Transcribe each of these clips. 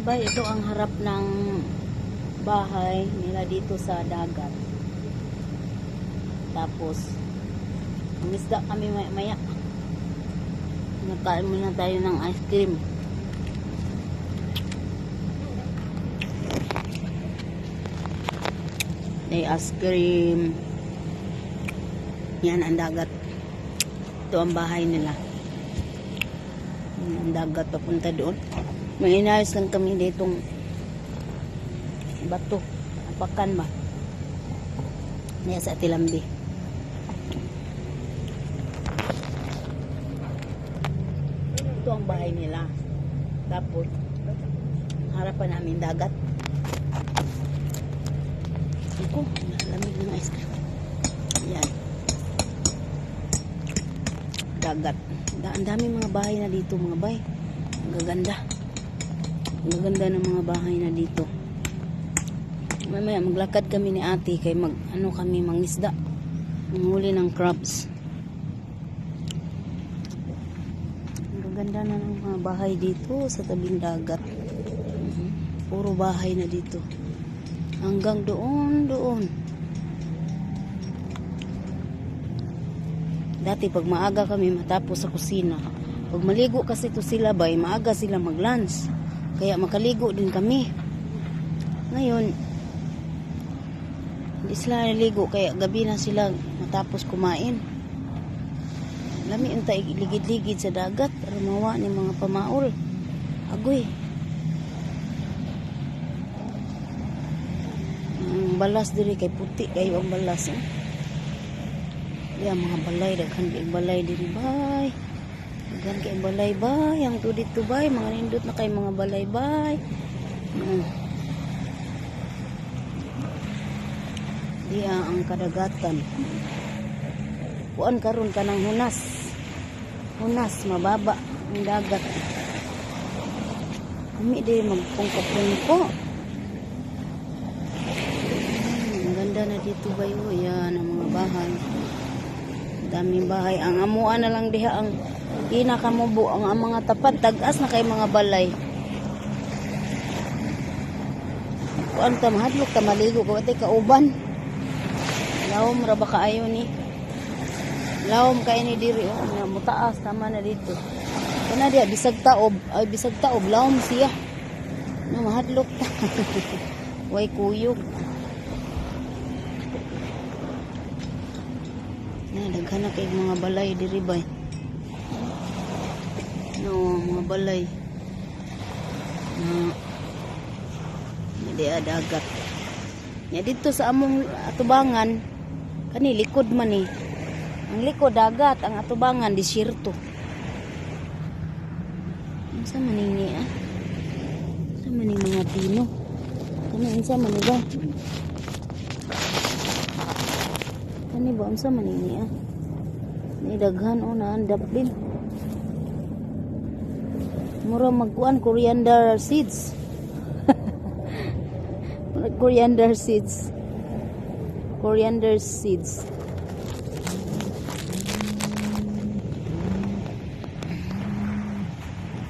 Ba, ito ang harap ng bahay nila dito sa dagat. Tapos, mangisda kami maya maya. Nakain muna tayo ng ice cream. May ice cream. Yan ang dagat. Ito ang bahay nila. Yan ang dagat papunta doon. May inayos lang kami ditong bato. Apakan ba? Niya sa Atilambi. Ito ang bahay nila. Tapos, harapan namin dagat. Ako, lamig ng ice cream. Yan. Dagat. Ang dami mga bahay na dito, mga bay. Ang gaganda. Ang gaganda ng mga bahay na dito. Mamaya maglakad kami ni ate kay mag ano kami, mangisda. Manghuli ng crabs. Ang gaganda na ng mga bahay dito sa tabing dagat. Puro bahay na dito. Hanggang doon, doon. Dati pag maaga kami matapos sa kusina, pag maligo kasi to sila bay, maaga sila mag-lunch. Kaya makaligo din kami. Ngayon, hindi sila naligo kaya gabi na sila matapos kumain. Lami ang taig ligid-ligid sa dagat para mawa ni mga pamaol. Agoy. Ang balas diri kay puti kayo ang balas. Eh. Ya, mga balay, daghan kay balay diri bay. Daghan kay balay bay, ang to dito bay, mga nindot na kay mga balay bay. Diya ang kadagatan. Kuan karon kanang hunas. Hunas mababa ang dagat. Kami di magpungko-pungko. Ang ganda na dito ba yun? Yan ang mga bahay. Daming bahay. Ang amuan na lang diha ang pinakamubo ang mga tapad tag-as na kay mga balay. Kuan ta, mahadlok ta maligo ko tay kauban. Lawom ra ba kaayo ni? Lawom kay ni diri oh, nga mutaas tama na dito. Kana diha bisag taob, ay bisag taob lawom siya. No, mahadlok ta. Way kuyog. Na daghan na kay mga balay diri bay. No, mga balay. Na di dagat. Nya dito sa among atubangan, kani likod man ni. Ang likod dagat, ang atubangan disyerto. Unsa man ni ah? Unsa man ni mga pino? Kani unsa man ni ba? Kani ba unsa man ni ah? Ni daghan oh, naandap din. Mura magkuan coriander seeds. Coriander seeds. Coriander seeds.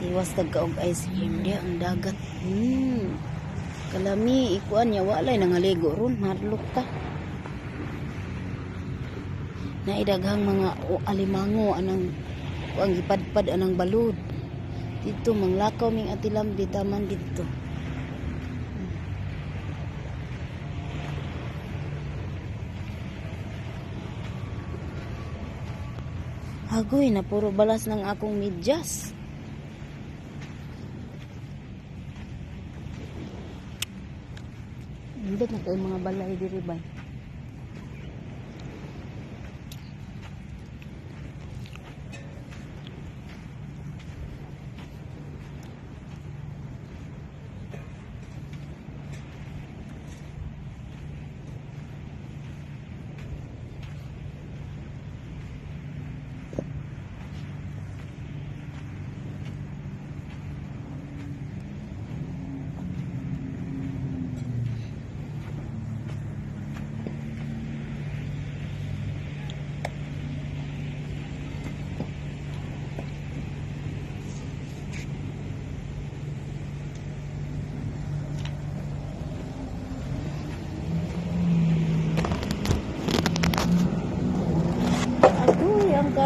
Iwas tagkaog ice cream dia ang dagat. Kalami ikuan niya walay nangaligo ron, hadlok ta. Naidaghang mga alimango anang kuang gipadpad anang balud. Dito manglakaw ming atilambi taman dito. Agoy, na puro balas ng akong medyas. Nindot na kayo mga balay diri bay.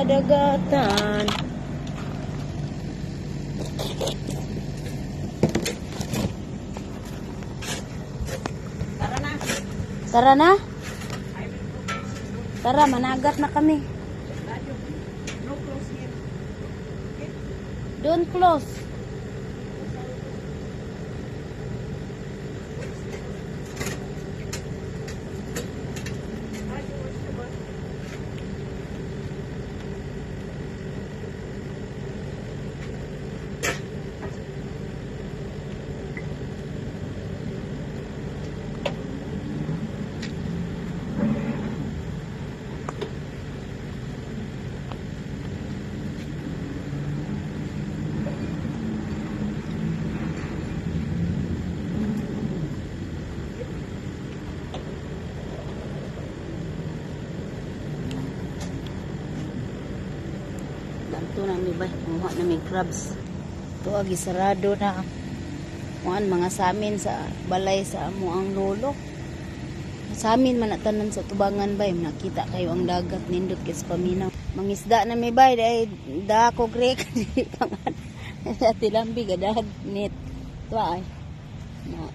kadagatan. Tara na. Tara na. Tara, managat na kami. No close here. Don't close. Danto na mi bay, kumuha na mi crabs. Ito agi sarado na. Kuan mga samin sa balay sa amo ang lolo. Samin man na tanan sa tubangan bay, nakita kayo ang dagat, nindot kay sa paminaw. Mangisda na mi bay, dahil dako grek di pangan. Ate Lambi gadag net. Ito ay. Na.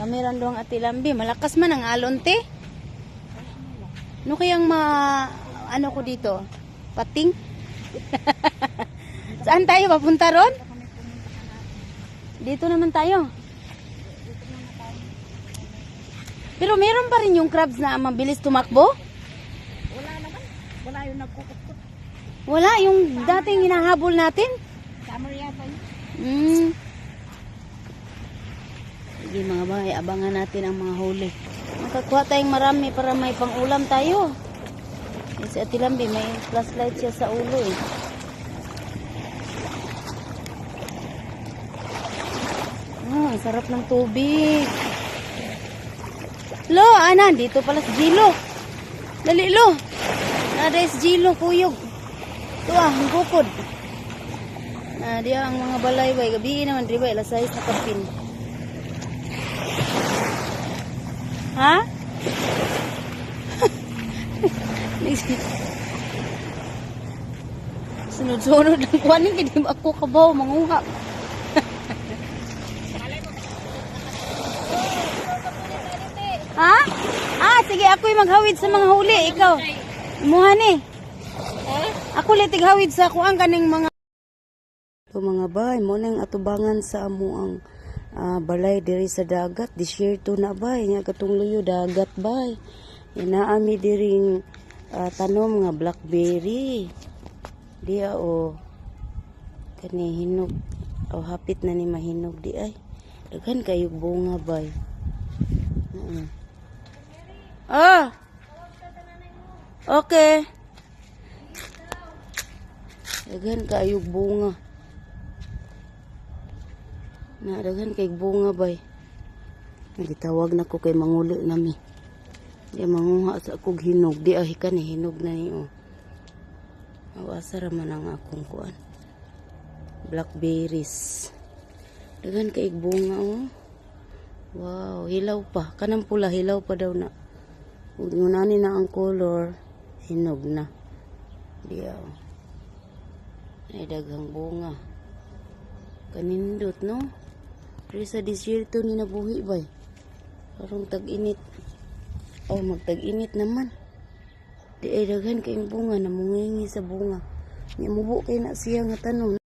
Kami ran doang Ate Lambi, malakas man ang alon te. Ano kayang ma ano ko dito? Pating? Saan tayo papunta ron? Dito naman tayo. Pero meron pa rin yung crabs na mabilis tumakbo? Wala naman. Wala yung nagkukutkot. Wala, yung dating hinahabol natin. Summer yata yun. Sige mga bay, abangan natin ang mga huli. Makakuha tayong marami para may pangulam tayo. Eh, si Ate Lambi, may flashlight siya sa ulo eh. Ah, ang sarap ng tubig. Lo, ana, dito pala si Gilo. Dali, lo. Nada si Gilo, kuyog. Ito ah, ang bukod. Na diya ang mga balay bay gabi naman diri bay alas 6 na kapin. Ha? Sunod-sunod ang kuwanin kay di ba ako kabaw manguha. Ha? Ah, sige ako'y maghawid sa mga huli, ikaw. Imuha ni. Ako litig hawid sa kuang kaning mga. Ito mga bay, mo nang atubangan sa amo ang balay diri sa dagat, disyerto na bay, nya katong luyo dagat bay. Inaami diring tanom nga blackberry. Diya o kani hinog o hapit na ni mahinog di ay. Daghan kayo bunga bay. Oo. Ah. Okay. Daghan kayo bunga. Na daghan kay bunga bay. Nagitawag na ko kay manguli nami. Di manguha sa akong hinog. Di ahi ka ni hinog na ni oh. Awasa ra man ang akong kuan. Blackberries. Daghan kay bunga oh. Wow, hilaw pa. Kanang pula hilaw pa daw na. Ug ngunani na ang color, hinog na. Di oh. Ay daghang bunga. Kanindot no. Pero sa disyerto ni nabuhi bay. Karong tag-init. Oh, magtag-init naman. Di ay daghan kayong bunga, namungingi sa bunga. Nya mubo kay na siya nga tanom.